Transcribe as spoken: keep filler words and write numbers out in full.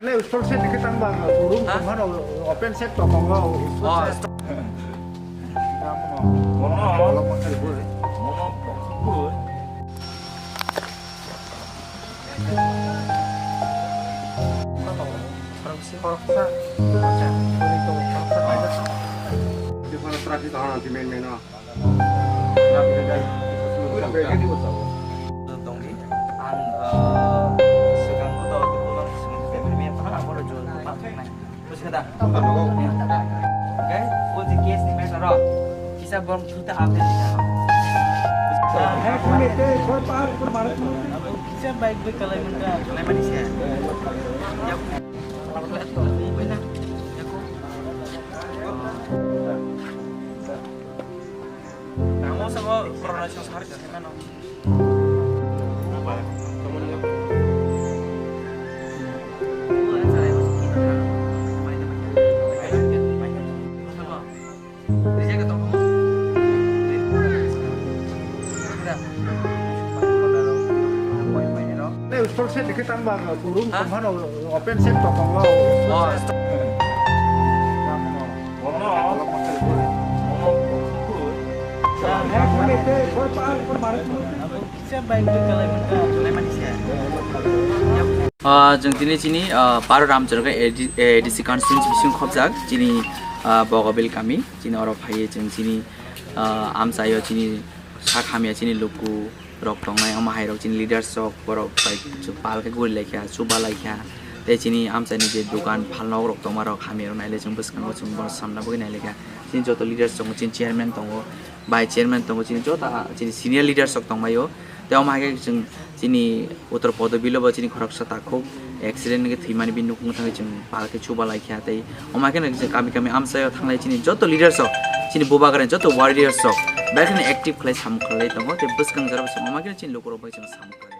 Le, store set dikhe tang ba, room Ha? Tong hano, open set to tongo, store Oh, set. Store. Mono, mono, mono. Khoroksa. Khoroksa. Di khoroksa di thang di main main no. Tongdi. Ang, eh, swkang ko tawk ko lang swkang family member ang abo rw jol ko pa nai. Buji kha da? Okay? O je case ni matter rok. Kisa bom thuta update di jano. Kisa bike bai kalai manta. Kalai mani se. Ya. Wena. Ya ko. Tamo samo corona song sar jase mano. Store set dikhe tang ba, room Ha? Tong hano, open set to tongo. Oh, store. Ah, chwng tini chini, ah, Paro Ramchandra A D C constituency bising khobjak chini, ah, Bogabil kami, chini oro phaiye chwng chini, ah, amchaio chini sak hamya chini luku rok tongnai, omo hai rok chini leaders rok borok bai pal khe guri laikha, chuba laikha, tei chini amchaini je dukan phalnok rok tongma rok hamya rok nailai chwng bwskango chwng bono samna bagwi nailaikha. Chini joto leaders tongo, chini chairman tongo, vice chairman tongo, chini joto, ah, chini senior leaders rok tongbaio. Tei omo hai khe chwng chini Uttar Podobilo bo chini khoroksa takhuk accident wngwi thwimani bini nukhung thangwi chwng pal khe chuba laikha. Tei omo hai kheno chwng kami kami amchaio thanglai chini joto leaders rok, chini bubagrani joto warriors rok belai kheno active khlai samung khlai tongo. Tei bwskang jora bo chwng omo hai kheno chini lukurok bai chwng samung khlai.